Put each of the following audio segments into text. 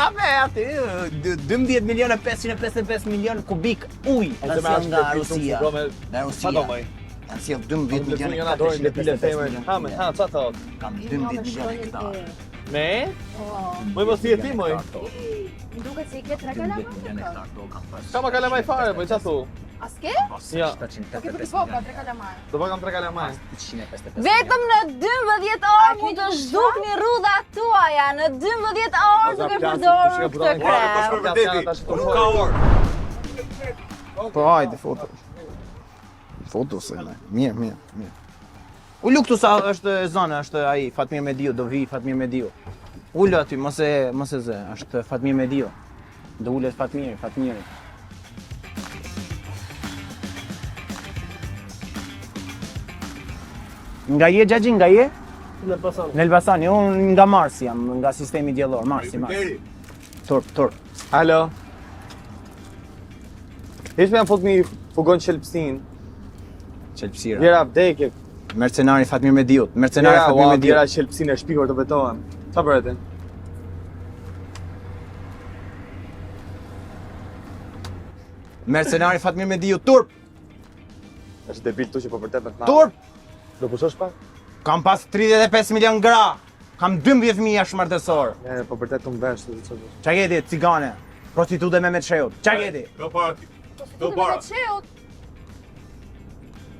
Kape aty 12 milionë 555 milion kubik ujë kanë sjellë nga Rusia. Nga Rusia. Kanë sjellë 12 milionë 455 milion. Ha, ha, ça thot? Kam 12 milionë hektar. Me? Moj mos je ti moj. Më duket se i ke tre kalamaj. 12 milionë hektar tokë kam pas. Ka ma kalamaj fare, po ça thu? A s'ke? Ja. Po ke për po, ka tre kalamaj. Do po kam tre kalamaj. 855. Vetëm në 12 orë mund të zhdukni rrudhat tuaja, në 12 orë duke përdorur këtë krem. Nuk ka orë. Po hajde, foto. Foto se ne. Mirë, mirë, mirë. Ulu këtu sa është e zënë, është ai Fatmir Mediu, do vi Fatmir Mediu. Ulu aty, mos e mos e zë, është Fatmir Mediu. Do ulet Fatmiri, Fatmiri. Nga je xhaxhi, nga je? Në Elbasan. Në Elbasan, jo, unë nga Marsi jam, nga sistemi diellor, Marsi, Marsi. Turp, turp. Alo. Hiç më janë fut një fugon qelpsin. Qelpsira. Vjera vdekje. Mercenari Fatmir Mediut, mercenari Vjera, Fatmir ua, Mediut. vjera qelpsin e shpikur të betohem. Ça bëre ti? Mercenari Fatmir Mediu, turp, Është debil tu që po vërtet me të madhe. turp. Do pushosh pak? Kam pas 35 milion gra. Kam 12 fëmijë jashtë martesor. Ne, po vërtet të mvesh, të çfarë. Çka ke ti, cigane? Prostitute me Shehut. Çka ke ti? Do para ti. Do para. Shehut.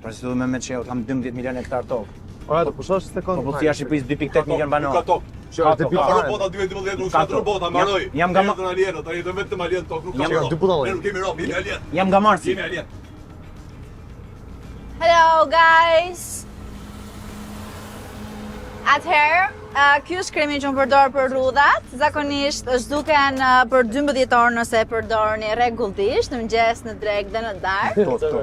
Prostitute me Shehut, kam 12 milion hektar tokë. Ora, do pushosh sekondë. Popullsia e Shqipërisë 2.8 milion Nuk ka banorë. tokë. Që është debil Ka fare. robota 2012, nuk Ka ka tokë. robota, mbaroi. Jam- jam nga ma- Erdhën alienët, tani jetojmë vetëm alien tokë, nuk ka Jam- rob. dy budallë. Ne nuk kemi rob, jemi alien. Jam nga Marsi. Jemi alien. Hello guys. Atëherë, uh, ky është kremi që unë përdor për rrudhat. Zakonisht zhduken uh, për 12 orë nëse e përdorni rregullisht, në mëngjes, në drekë dhe në darkë. Po, po.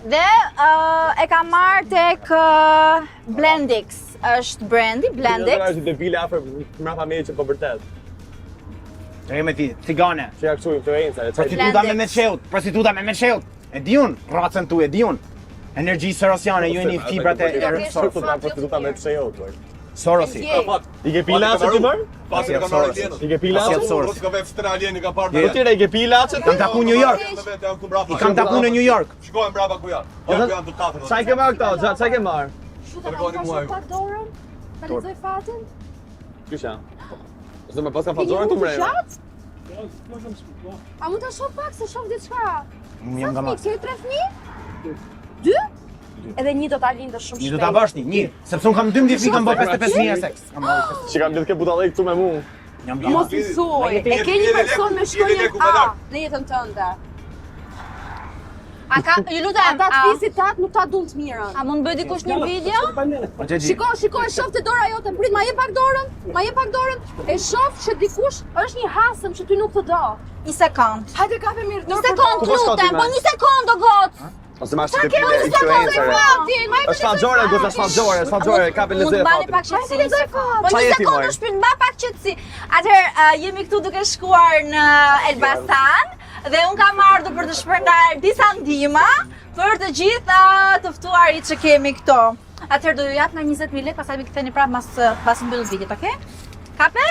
Dhe uh, e kam marrë tek uh, Blendix. Është brandi Blendix. Është debil afër mbrapa meje që po vërtet. Çka ke me ti, cigane? Që ja kështu influencer, e çfarë? Prostituta me Blendix. Shehut, prostituta me Shehut. E di unë, racën tu e di unë. Energji sorosiane, ju jeni fibrat e e Soros. Po prostituta me Shehut. po. Sorosi. Ndjej. Fat. I ke pi ilaçet ti mër? Pasi Ja, ka marrë Soros. alienët. I ke pi ilaçet? Sjell Soros. Rosë ka vetë tre alienë ka parë. Po tjera i ke pi ilaçet? Kam taku në New York. Janë këtu mbrapa. I kam taku në New York. Shikojmë mbrapa ku janë. Ja ku janë të katërt. Sa i ke marrë këto? Sa sa i ke marrë? Shuta Tregoni ta mua shoh ju. pak dorën. Ta lexoj fatin. Qysh janë? Ose më pas kam Ke një fazorën të rrugë mbrejë. gjatë? A mund ta shoh pak se shoh diçka? Unë jam Sa nga fëmijë, Marsi. ke tre fëmijë? Dy? Edhe një do ta lindësh shumë Një shpejt. do ta bësh një, një, sepse unë kam 12 fëmijë, kam bërë 55 mijë seks. Kam bërë 55. Që kam gjithë ke budallë këtu me mu. Jam nga Mos i thuaj. E ke një person me shkronjën A në jetën tënde. A ka, ju lutem, Ata të a, fisit tat nuk ta duan të mirën. a mund bëj dikush një video? Po xhaxhi. Shiko, shiko, e shoh te dora jote, prit, ma jep pak dorën, ma jep pak dorën. E shoh që dikush është një hasëm që ty nuk të do. Një sekond. Hajde kape mirë Një dorë. sekond, Ku po shkon ti, lutem, po me? një sekond do goc. Ose ma Sa është ke debile një sekond influencer. Fatin, ma jep Është fazore, goca është fazore, është fazore, kape Mund lexoje të mbani fatin. pak qetësi. Hajde, lexoj fatin. Po Qa një je ti, sekond moj? të shpirt, mba pak qetësi. Atëherë, uh, jemi këtu duke shkuar në Elbasan dhe un kam ardhur për të shpërndarë disa ndihma për të gjitha të ftuarit që kemi këtu. Atëherë do ju jap nga 20000 lekë, pastaj mi ktheni prapë mas pas mbylljes vitit, okay? Kape?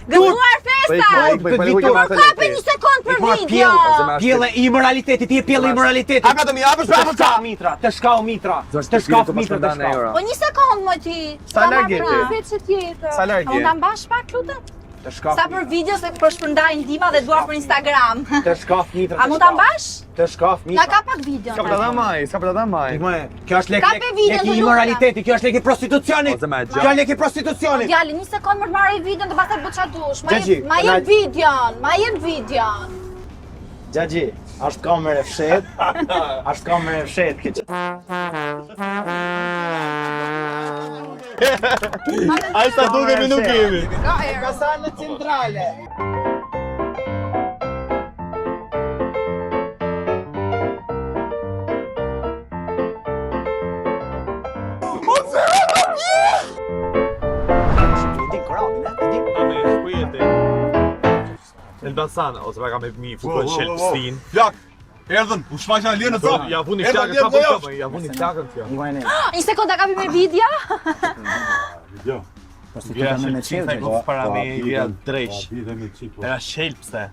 Gëzuar festa! Po, po, po, po, Kape një sekond për I marr video. pjellë, pjellë e imoralitetit, ti je pjellë e imoralitetit. Hapja do mi japësh prapë Të shkau mitra, të shkau mitra, të shkau mitra, të shkau. Po një sekond më ti. Sa larg je ti? Vetë tjetër. Sa larg A je? mund ta mbash pak, lutem? Të shkau. Sa për video se po shpërndaj ndihma dhe dua për Instagram. Të shkaf mitra. A mund ta mbash? Të shkaf Na mitra. ka pak video. S'ka për ta dhënë maj, s'ka për ta dhënë maj. Më, kjo është lek Ka lek pe videon, lek të i lutem. imoralitetit, kjo është lek i prostitucionit. O, zemra e gjatë. Kjo është lek i prostitucionit. Djali, një sekond më të marrë videon dhe pastaj bëj çfarë dush. Ma Xhaxhi, jep, ma na- jep videon, ma jep videon. Xhaxhi, është kamerë e fshet. Është kamerë e fshet kjo. Ai sa dukemi nuk jemi. Ka erë. Elbasan në centrale. E din korabin, e? E din? Ame, ku je ti? Elbasan, ose pa kam e mi fukon qelpsin. Plak. Erdhën, u shfaqën alienët prapë. Ja vuni Erdhën flakën, alienët sa po nga kjo, ja vuni flakën kjo. Ivane. Një sekond ta kapi me video. Video. Prostituta me me qelë, Goca para Po, me vjera dreq. Po, bitemi çik. po. Era shelpse.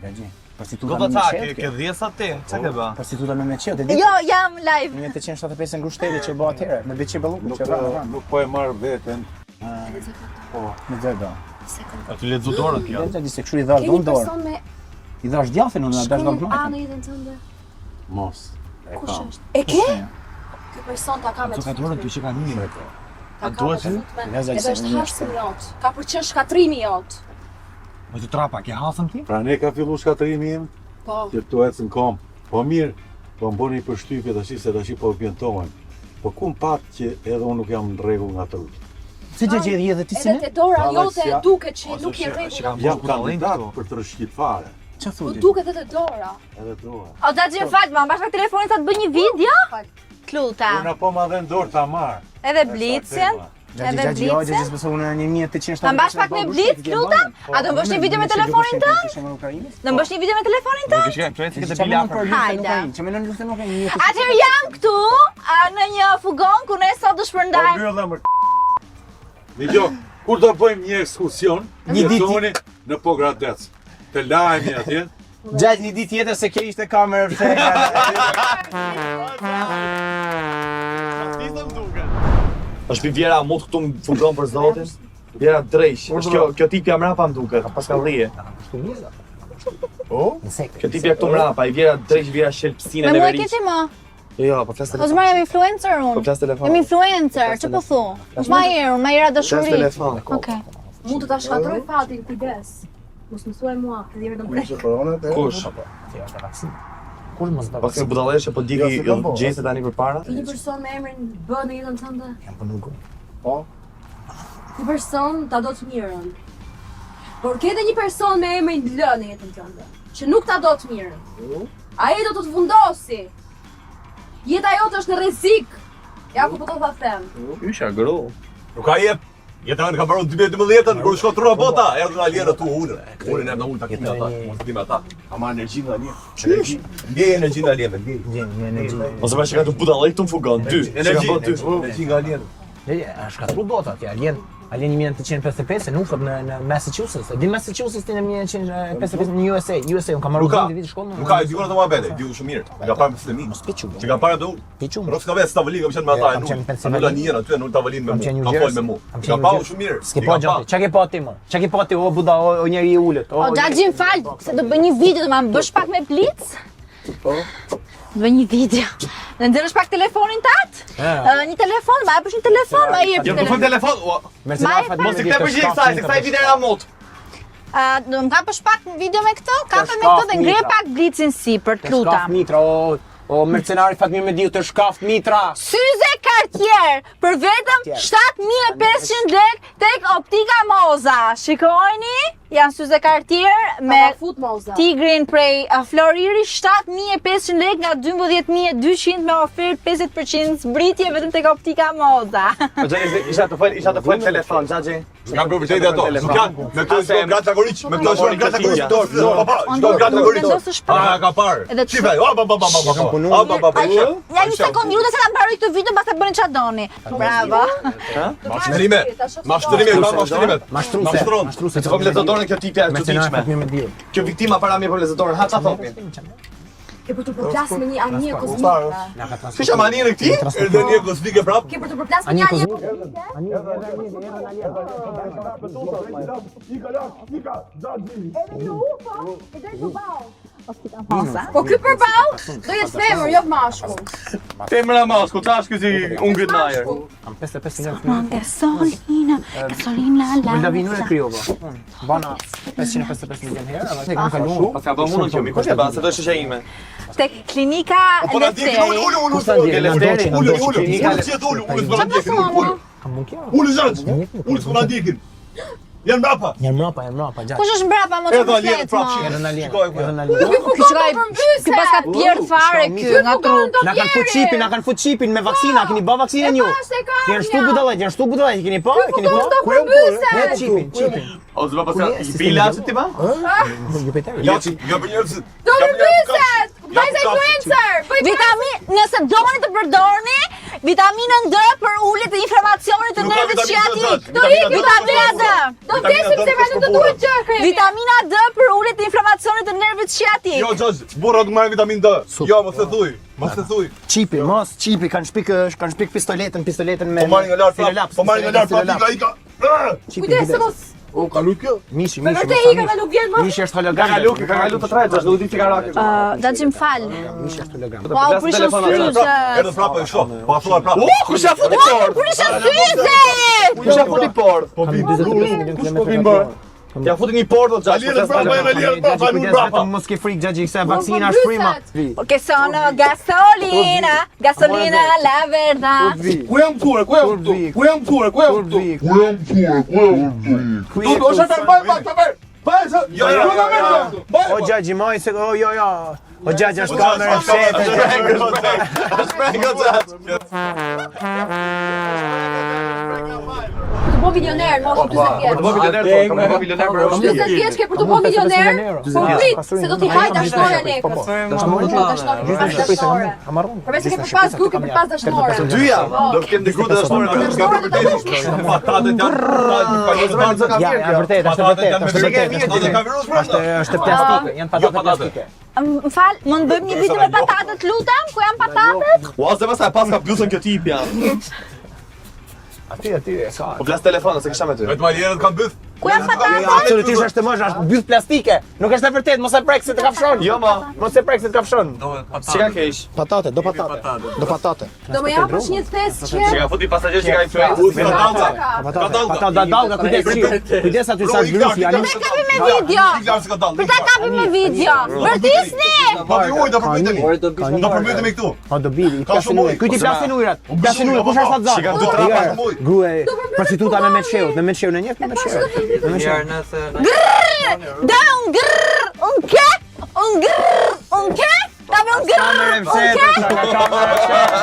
Xhaxhi. Prostituta Goca me me ca, qelë. ke ke dhjesa ti? Çka ke bë? Prostituta me me qelë, te di? Jo, jam live. 1875 në grushtetit që u bë atëherë, me Beqir Ballukun Nuk që vra, vra. nuk po e marr veten. Po, me zë do. A ti lexu dorën kjo. Xhaxhi se kështu i dhash Ke një dhon dorë. person me I dhash djathin unë, na dash dhon shkruan A majtën. në jetën tënde? Mos. E Kush kam. është? E ke? Ky person ta ka me Co ka dorën kjo që ka mirë. Ta A ka me duhet të ty? futme. Ja, Xhaxhi, Edhe se është unë hasëm jot. Ka për qenë shkatrimi jot. Po ti trapa, ke hasëm ti? Pra ne ka fillu shkatrimi im, Po. që këtu ecën kom. Po mirë, po më bëni përshtypje tash se tash po orientohem. Po ku më pat që edhe unë nuk jam në rregull nga trupi. Si xhaxhi edhe edhe ti si Edhe ne? te dora Valla, jote s'ja- duket që Ose nuk je që- rregull. që kam Jam bërë budallin kandidat këtu. për të rëshqit fare. Ç'a Po thotë? duket edhe te dora. Edhe dora. O xhaxhi, më fal, ma mbash pak telefonin sa të bëj një video? Fal. T'lutem. Unë apo ma dhe në dorë ta marr. Edhe blicin. Xhaxhi, Edhe xhaxhi, jo, blicin. xhaxhi, s'besoj unë në 1875. Ta mbash pak me blic, lutem? A do mbash një video me telefonin tënd? Do mbash një video me telefonin tënd? Nuk e shikoj, influencer këtë Ç'a bile mendon për afër. luftën në Hajde. Ukrainë? Ç'a mendon luftën në Ukrainë? Atëherë jam këtu a, në një fugon ku ne sot do Po shpërndajmë. mbyllë më. Dëgjoj, kur do bëjmë një ekskursion, Një ditë- jetoni në Pogradec. Të lahemi atje. Xhaxhi, një ditë tjetër se kjo ishte kamerë fshehtë. Është pi vjera mut këtu në fugon për zotin. Vjera dreq. Është kjo kjo tipja mrapa më duket, pas ka dhije. Po? Kjo tipja këtu mrapa, i vjera dreq, vjera shelpsinë Me e mua e neverisë. ke ti më? Jo, jo, po flas Po telefon. zmar jam influencer Po unë. flas telefon. Jam influencer, që po thu? Mos ma erë, unë, ma era Flas dashuri. telefon. Okej. Mund të ta shkatroj fatin, kujdes. Mos më thuaj mua, të dhjeve do më Kush? Kush mos do Po ke budallëshe, po djegi Jo, se kam bo. gjeste tani përpara. Ke një person me emrin B në jetën tënde? Jam po nuk. Po. Ky person ta do të mirën. Por ke edhe një person me emrin L në jetën tënde, që nuk ta do të mirën. Ai do të të fundosi. Jeta jote është në rrezik. Ja ku po do ta them. Ysha gro. Nuk ka jep. Jeta ka mbaruar 2012-ën kur shko trua bota, erdhën alienët tu ulën. Ulën erdhën ulën takim me ata, mos di me ata. Ka marrë energji nga alien. Qysh? Ndjej energji nga alienët, ndjej. Ndjen, një energji. Ose pa që ka të budallëk këtu në fugon, dy. Që ka Energji, bë dy. energji nga alienët. Je, është shkatru bota atje, Alien, Alien 1955 në ufët në, në Massachusetts. E di Massachusetts ti në 1955 në USA, USA, unë kam marrë Nuk ka. dy vite shkollë. në- Nuk ka, e di unë ato muhabete, di unë shumë mirë. Nga parë me fëmijë. Mos piçu. Që nga parë do Piçu. Rroftë ka vetë tavolinë, kam qenë me ata, Kam e qenë në nul. Pennsylvania. Nul anijen aty, nul tavolinë me Kam qenë mua. New Ka fol Jersey. me mua. Kam Ka qenë New pa Jersey. shumë mirë. S'ke I pa ka gjë. Çka ke pa ti më? Çka ke pa ti o buda o, o njeri i ulët? O xhaxhi, më fal, se do bëj një video, do ma bësh pak me blic? Po. Do bëj një video. Në nxjerrësh pak telefonin tat? Ë, Një telefon, ma japësh një telefon, ma jep Jo, po fol telefon. telefon. ua, Mercenar Ma e Mos i kthe përgjigje kësaj, se kësaj vite era mut. Ë, do më kapësh pak në video me këto? Kape me shkaf këto dhe ngre mitra. pak blicin sipër, Të t'lutem. shkaf mitra, o, o mercenari Fatmir Mediu të shkaf mitra. Syze Cartier për vetëm Cartier. 7500 lek tek Optika Moza. Shikojni, janë syze Cartier me Ta fut Moza. Tigrin prej Floriri 7500 lek nga 12200 me ofertë 50% zbritje vetëm tek Optika Moza. Po xhaxhi, isha të fol, isha të fol telefon, xhaxhi. Nuk kanë bërë vërtet ato. Nuk janë. Me këto shkon Grat Lagoric, me këto shkon Grat Lagoric. Po po, shkon Grat Lagoric. Vendosësh pak. Ah, ka parë. Edhe Shife, o pa pa pa pa pa. Pa pa pa pa. Ja një sekondë, ju lutem se ta mbaroj këtë video, pastaj bëni çfarë doni. Bravo. Mashtrime. Mashtrime, ka mashtrime. Mashtruse. Mashtron. Mashtruse. Po më lexo dorën kjo tipja e Mercenar çuditshme. Fatmir Mediu. Kjo viktima para mi po lexo dorën, ha çfarë thotë? Ke për të përplas me një anije kozmike. Na ka transferuar. Kisha maninë e këtij? Erdhën një kozmike prap. Ke për të përplas me Anije një anije kozmike. Edhe një UFO, e del përballë. Moza. Po ky përballë do jetë femër, jo mashkull. Femra masku, tash ky si unë ngrit në ajër. Kam 55 milionë fëmijë. Gasolina, gasolina la. Moldavinë unë e krijova. Unë bana 555 milion herë, edhe kam kaluar. Pas ka bën unë kjo, mi kush e bën, se do është shoqja ime. Tek klinika Po na ndjekin, ulu, Lefteri. ulu, ulu, Kush ta ndjek? Na ndoqi, na ulu, ndoqi. ulu, Klinika ulu, qet ulu, ulu, s'po na Çfarë po ndjekin, thua, ulu, ulu. mo? Kam mund kjo. Ulu zot, ulu s'po na ndjekin. Janë mbrapa. Janë mbrapa, janë mbrapa, gjatë. Kush është mbrapa mo Edhe çfarë alienët flet prapë mo? shikoj. Edhe në alien, Shikoj ku edhe janë. në alien. Ky shikoj, ky pas ka pjerë fare ky nga trup. Na kanë fut çipin, na kanë fut çipin me vaksina, keni bë vaksinën ju. E pash, e kam Janë shtu ja. budallaj, janë shtu budallaj, keni pa, keni pa. do përmbyset. Ne çipin, çipin. O zë pas Ku ka je? i Sistemi bila gjallë? aty ti ba? Jupiter. Ja, nga për njerëzit. Do Nga për njerëzit, përmbyset. Nga Vajza për influencer. Bëj Vitamin, nëse doni të përdorni, Vitaminën D për ulje të inflamacionit të Nuk ka nervit vitaminë D, shiatik. Xhaxh. Vitamina D. Vitamina D. Do vdesim se pra nuk të duhet gjë kremi. Vitamina D për ulje të inflamacionit të nervit shiatik. Jo, Xhaxh, burrat nuk marrin vitaminë D. Jo, mos e thuj. Mos e thuj. Çipi, mos, çipi, kanë shpik, kanë shpik pistoletën, pistoletën me Po marrin nga lart prap. stilolaps, Po marrin nga lart prap, stilolaps. ika, ika. Çipi, Kujdes se kujdes. mos. O, kalu kjo? Mishi, Me mishi, vërtet mos ika dhe nuk vjen më. Mishi është hologram. Ka kalu, ka kalu të tre, Xhaxh, nuk di si ka rakë. Uh, Xhaxhi më fal. Mishi është hologram. Po u prishën syzet. Erdhën prapë, e shoh. Po afrohen prapë. U, kush ja futi Po u port? prishën syzet. Kush ja futi port? Po vi, 45 milion Kush po kilometra vin katror. bërë? Ja futi një port o Xhaxh. Alierët prapë, janë alierët prapë, Xhaxhi, alierët kujdes, prapë. vetëm mos ke frikë Xhaxhi, se vaksina po është frima. Porque sono gasolina, gasolina la verdad. Ku jam kure, ku jam këtu? Ku jam kure, ku jam këtu? Ku Do je do këtu? të mbaj pak të ver. Baj, se. Jo, jo, jo, jo. Baj. O Xhaxhi, moj se o jo jo. O Xhaxhi është kamera e fshehtë. Është prank o Xhaxh. Të bo milioner në moshën 40 vjeç. Po milioner, po, kam bë milioner për 40 vjeç ke për të bo milioner, po prit se do t'i haj dashnore lekët. Dashnore? Dashnore, Gjysmë pas Shqipërisë dashnore. ka marrë unë. Përveç se ke për pas gru, ke për pas dashnore. Dyja, do të kem diku dashnore. Dashnore do ta bësh. Patatet janë, patatet Ja, ja, vërtet, është vërtet, është vërtet, është Patatet vërtet. ka virus brenda. Është është plastike, janë patate Jo, patate. plastike. Më fal, mund bëjmë një video me patatet, lutem? Ku janë patatet? Ua, se pastaj pas ka bluzën kjo tipja. Aty, aty, e ka. Po flas telefon, se kisha me ty. Vetëm alierët kanë byth. Ku janë patatet? Absolutisht është e mos, është byth plastike. Nuk është e vërtet, mos e prek se të kafshon. Jo, ma. Mos e prek se të kafshon. Si ka keq? Patate, do patate. Do patate. Do më japësh një thes Si që ka futi pasagjer që ka influencë. Ka dallga. Patate, Ka dallga. patate, dallga, kujdes. Kujdes aty sa Ik grupi lart, ik janë. lart. Ta kapim me video. Ik lart se ka dallga. Për ta kapim me video. Vërtisni! Po vi ujë, do përmbytemi. Do përmbytemi këtu. Po do biri, i Ka plasin shumë ujë. ujë. Kujt i plasin ujërat? U mbyll Plasin ujë, ujë, kush është po, atë Si ka dy trapa shumë ujë. Grua, prostituta me Metsheu, me Metsheu në njeh me Metsheu. Me Metsheu. Grrr! Da un grrr! Un ke? Un grrr! Un ke? Da un grrr! Kamerë Un fshehtë, ke? ka kamerë fshehtë.